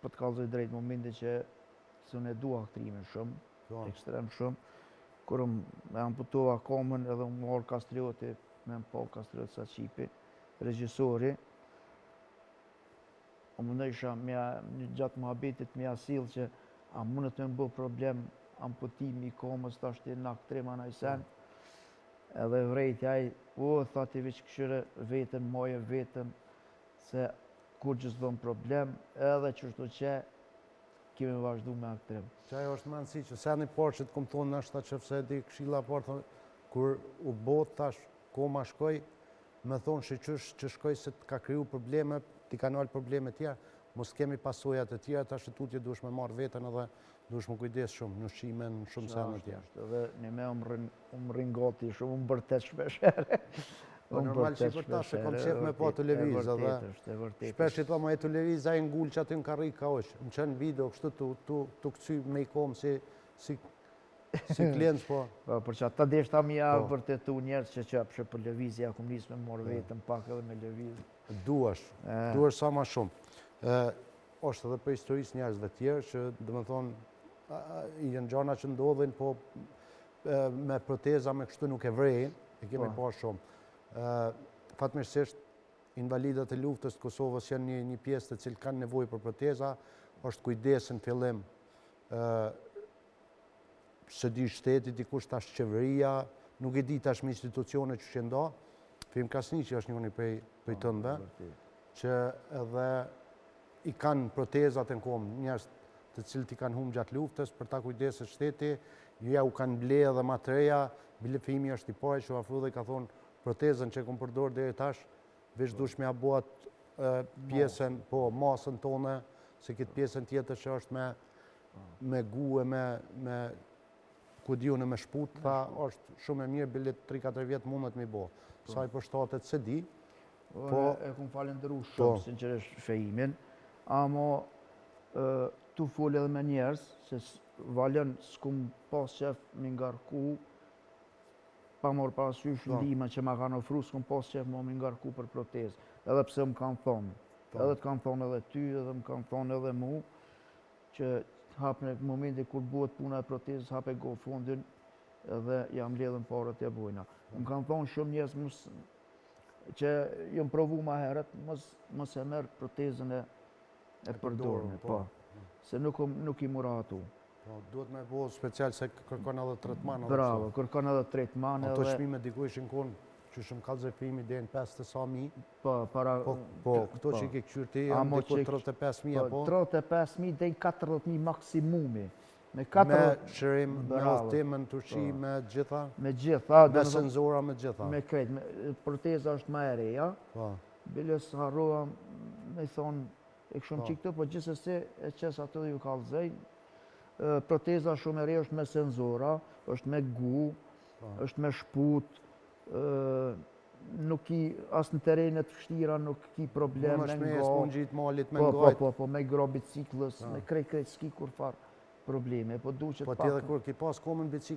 po të kallzoj drejt momentin që se unë e dua aktrimin shumë, Po. ekstrem shumë, kur më amputova komën edhe më morë Kastrioti, me më po Kastriot Saqipi, regjisori, u mundojsha me gjatë muhabetit me ja sill që a mundet me më bë problem amputimi i komës tash ti në aktrim a naj sen. Edhe vrejti ai, o, tha ti veç këshyre veten, moje veten, se kur që s'bën problem, edhe qështu që kemi vazhdu me aktrim. Që ajo është më rëndësi që seni parë që të kom thonë nashta që fse di këshilla parë, thonë, kur u bot tash koma shkoj, me thonë që qysh që shkoj se të ka kriju probleme, ti kanë alë probleme tjera, mos kemi pasojat e tjera, tash e tutje duhesh me marrë veten edhe duhesh me kujdes shumë në ushqime, në shumë sene Ashtu tjera. është, Edhe një me umë rrin gati shumë, umë bërtet shpesh herë. Po normal që për tash e kom qef me pa të lëviz edhe është, e vërtet Shpesh i thom ai të lëviz, ai ngul që aty në karrik ka oq. Më qenë video kështu tu, tu, tu këcy me i kom si, si, si klient, po. Po, për që ata deshta mi ja Po. vërtetu njerëz që që pse për lëvizje, ja kum nis me marrë vetëm pak edhe me lëviz. Duash, E. duash sa ma shumë. Ë, është edhe për historisë njerëzve tjerë që, dhe më thonë, janë gjana që ndodhin, po e, me proteza, me kështu nuk e vrejnë, e kemi Po. pa shumë. Ë, fatmirësisht, invalidët e luftës të Kosovës janë një, një pjesë të cilët kanë nevojë për proteza, është kujdes në fillim, ë, se di shteti, dikush tash qeveria, nuk e di tash me institucione që që nda, Fehim Krasniqi është njëri prej, prej tëndve, që edhe i kanë protezat në komë, njerëz të cilët i kanë humbë gjatë luftës, për ta kujdeset shteti, ja u kanë ble edhe ma të reja, bile Fehimi është i pari që u afru dhe i ka thonë protezën që e kom përdor deri tash, veç dush me ja bo atë e, pjesën, po, masën tone, se këtë pjesën tjetër që është me, me gu e me, me ku di unë me shput, tha, është shumë e mirë, bile 3-4 vjet mundet mi bo. Sa i përshtatet se di, Po, Po. e kum falenderu Po. shumë, sinqerisht, Fehimin, amo ë, tu fol edhe me njerëz, se valën s'kum pas qef mi ngarku, pa marrë parasysh Po. ndihmën që ma kanë ofru, s'kum pas qef mo mi ngarku për protezë, edhe pse më kanë thonë, Po. edhe të kanë thonë edhe ty, edhe më kanë thonë edhe mu, që hap në momentin kur bëhet puna e protezës, hap e GoFundin, edhe ja mbledhën parët e bojna. Më kanë thonë shumë njerëz mos që jam provu ma herët, mos, mos e merr protezën e, e përdorme, përdorme, po. po. Se nuk, nuk i mura atu. Po, duhet me bo special se kërkon edhe tretman. edhe Bravo, kështu. kërkon edhe tretman Ato edhe... çmime diku ishin kon, që shumë kallzoj Fehimi deri në 50 sa mijë. Po, para... Po, po, këto që i ke kqyr ti janë Amo diku që- 35.000 Po, apo? 35.000 deri në 40.000 maksimumi. Me Me 40 shërim, me Bravo. udhëtim në Turqi, Po. me gjitha, me gjitha, me do me thënë, senzora, me gjitha. me krejt, me, proteza është më e reja, Po, biles harrova me thonë e kështu Po. që këto, po gjithsesi e qes ato ju kallzoj. Ë, Proteza shumë e re është me senzora, është me gu, po. është me shput, ë, nuk ki as në terrenet vështira nuk ki problem Mund me është me nga. s'mund gjitë malit me Po, po, ngajt. po, po, me gro biciklës, Po. me krejt krejt s'ki kur far probleme, po du që Po të ti edhe pak. kur ki pas komën bicikl.